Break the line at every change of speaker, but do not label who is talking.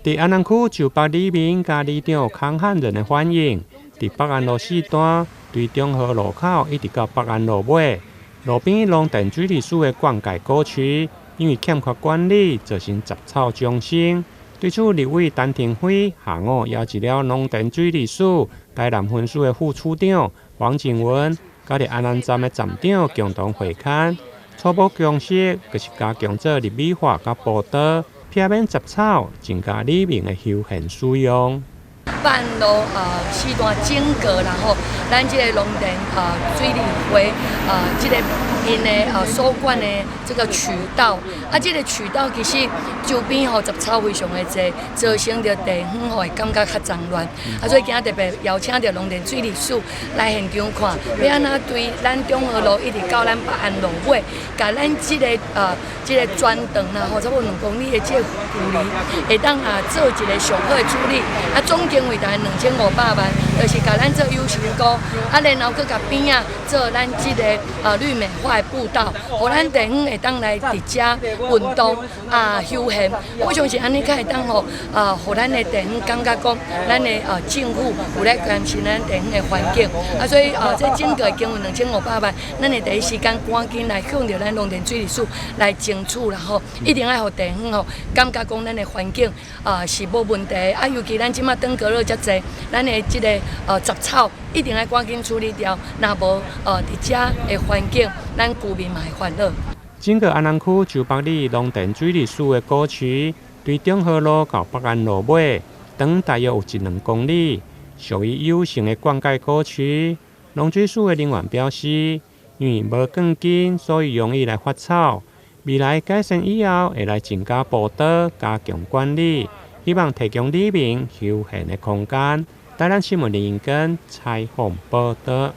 佇安南區就北里民佮里長康漢仁的歡迎，佇北安路四段對中和路口一直到北安路尾，路邊農田水利署的灌溉溝渠，因為欠缺管理，造成雜草叢生。對此，立委陳亭妃下午邀集了農田水利署台南分署的副處長黃景文，佮佇安南站的站長共同會勘，初步共識就是加強做立美化佮步道，避免雜草，增加里民的休閒使用。
北安路四段整個啦吼，咱這個農田水利會這個𪜶的所管的這個渠道，啊，這個渠道其實周邊吼雜草非常的濟，造成著地方吼會感覺較髒亂，啊，所以今仔特別邀請著農田水利署來現場看，欲按怎對咱中和路一直到咱北安路尾，共咱這個全長啦吼，差不多2公里的這個距離，會當啊做一個上好的處理，啊，總經費大概2500萬，就是共咱做優先溝，啊，然後閣共邊仔做咱這個綠美化的步道，予咱地方會當來佇遮運動啊休閒。我相信按呢較會當吼啊，予咱的地方感覺講，咱的政府有咧關心咱地方的環境。啊，所以這整個經費兩千五百萬，咱會第一時間趕緊來向著咱農田水利署來爭取啦吼，一定愛予地方吼感覺講咱的環境啊是無問題。啊，尤其咱這馬登革熱遮濟，咱的這個雜草一定愛趕緊處理掉，若無佇遮的環境，咱居民嘛會煩惱。
整個安南區舊北里農田水利署的溝渠，對中和路到北安路尾，長大約有一兩公里，屬於有形的灌溉溝渠。農水署的人員表示，因為無鋼筋，所以容易來發草。未來改善以後，會來增加步道，加強管理，希望提供里民休閒的空間。台南新聞林根採訪報導。